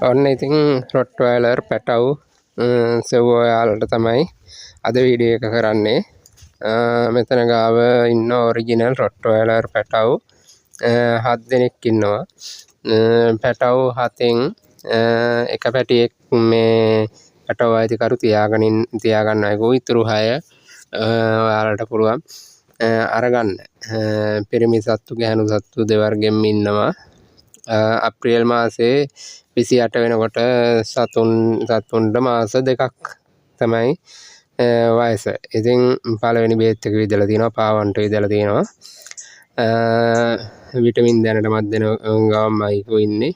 ඔන්න ඉතින් රොට්වයිලර් පැටව් සෙව්ව ඔයාලට තමයි අද වීඩියෝ එක කරන්නේ. මෙතන ගාව ඉන්න ඔරිජිනල් රොට්වයිලර් පැටව් 7 දෙනෙක් ඉන්නවා. පැටව් 7න් එක පැටියෙක් මේ පැටව් අයිතිකරු තියාගන්න අයකෝ ඉතුරු 6 ඔයාලට පුළුවන් අරගන්න. පිරිමි සත්තු ගැහැණු සත්තු දෙවර්ගෙම ඉන්නවා. අප්‍රේල් මාසේ 28 වෙනකොට සතුන්ට මාස 2ක් තමයි වයස. ඉතින් පළවෙනි බේත් එක විදලා තියෙනවා, පාවන්ට විදලා තියෙනවා. විටමින් දැනටමත් දෙන ගමන්මයි ඉන්නේ.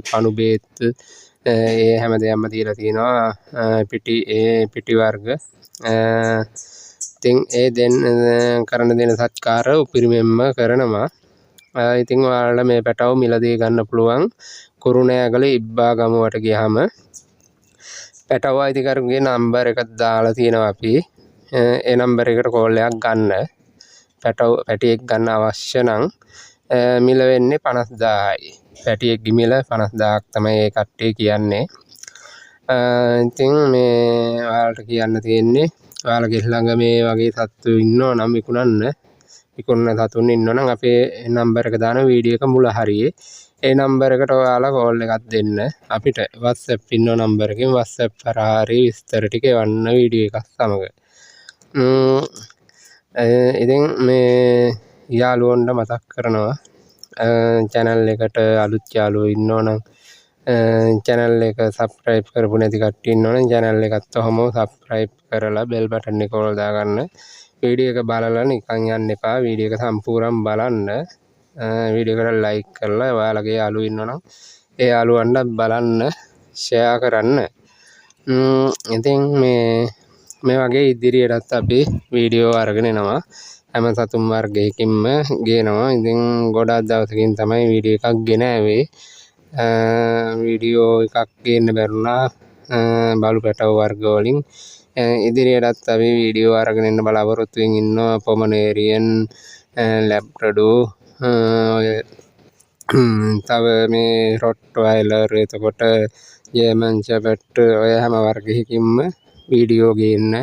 පණු බේත් ඒ හැම දෙයක්ම දීලා තියෙනවා. පිටි ඒ පිටි වර්ග. ඉතින් ඒ දෙන්න කරන දෙන සත්කාර උපරිමයෙන්ම කරනවා. ඉතින් ඔයාලට මේ පැටව් මිලදී ගන්න පුළුවන් කුරුණෑගල ඉබ්බාගමුවට ගියාම පැටව් අයිතිකරුගේ නම්බර් එකක් දාලා තියෙනවා අපි. ඒ නම්බර් එකට කෝල් එකක් ගන්න. පැටව් පැටියෙක් ගන්න අවශ්‍ය නම් මිල වෙන්නේ 50,000යි. පැටියෙක්ගේ මිල 50,000ක් තමයි ඒ කට්ටිය කියන්නේ. ඉතින් මේ ඔයාලට කියන්න තියෙන්නේ ඔයාලගේ ළඟ මේ වගේ සත්තු ඉන්නවා නම් විකුණන්න, විකුණන සතුන් ඉන්නවා නම් අපේ නම්බර් එක දාන වීඩියෝ එක මුල හරියේ ඒ නම්බර් එකට ඔයාලා කෝල් එකක් දෙන්න. අපිට WhatsApp ඉන්න නම්බර් එකෙන් WhatsApp හරහා හරි විස්තර ටික එවන්න වීඩියෝ එකක් සමග. ඉතින් මේ යාළුවන්ට මතක් කරනවා චැනල් එකට අලුත් යාළුවෝ ඉන්නවා නම්, චැනල් එක සබ්ස්ක්‍රයිබ් කරපු නැති කට්ටිය ඉන්නවා නම් චැනල් එකත් ඔහොම සබ්ස්ක්‍රයිබ් කරලා බෙල් බටන් එක ඕල් දාගන්න. වීඩියෝ එක බලලා නිකන් යන්න එපා. වීඩියෝ එක සම්පූර්ණ බලන්න. වීඩියෝ එකට ලයික් කරලා ඔයාලගේ යාළුවෝ ඉන්නවා නම් ඒ යාළුවන්ටත් බලන්න ෂෙයා කරන්න. ඉතින් මේ මේ වගේ ඉදිරියටත් අපි වීඩියෝ අරගෙන එනවා. හැම සතුන් වර්ගයකින්ම ගේනවා. ඉතින් ගොඩාක් දවසකින් තමයි වීඩියෝ එකක් ගෙන ආවේ. වීඩියෝ එකක් ගේන්න බැරුණා බලු පැටව් වර්ග වලින්. ඉදිරියටත් අපි වීඩියෝ අරගෙන එන්න බලාපොරොත්තු වෙමින් ඉන්නවා. පොමනේරියන්, ලැබ්‍රඩෝ, ඔය තව මේ රොට්වයිලර්, එතකොට ජර්මන් ෂෙපර්ඩ්, ඔය හැම වර්ගයකින්ම වීඩියෝ ගේන්න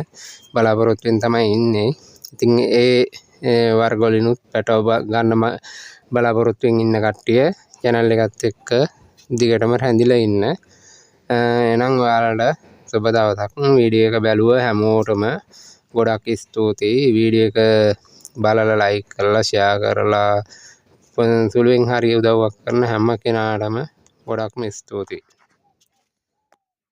බලාපොරොත්තුවෙන් තමයි ඉන්නේ. ඉතින් ඒ වර්ග වලිනුත් පැටව් ගන්න බලාපොරොත්තුවෙන් ඉන්න කට්ටිය චැනල් එකත් එක්ක දිගටම රැඳිලා ඉන්න. එහෙනම් ඔයාලට සුබ දවසක්. වීඩියෝ එක බැලුව හැමෝටම ගොඩක් ස්තුතියි. වීඩියෝ එක බලලා ලයික් කරලා ෂෙයා කරලා සුළුවෙන් හරි උදව්වක් කරන හැම කෙනාටම ගොඩක්ම ස්තුතියි.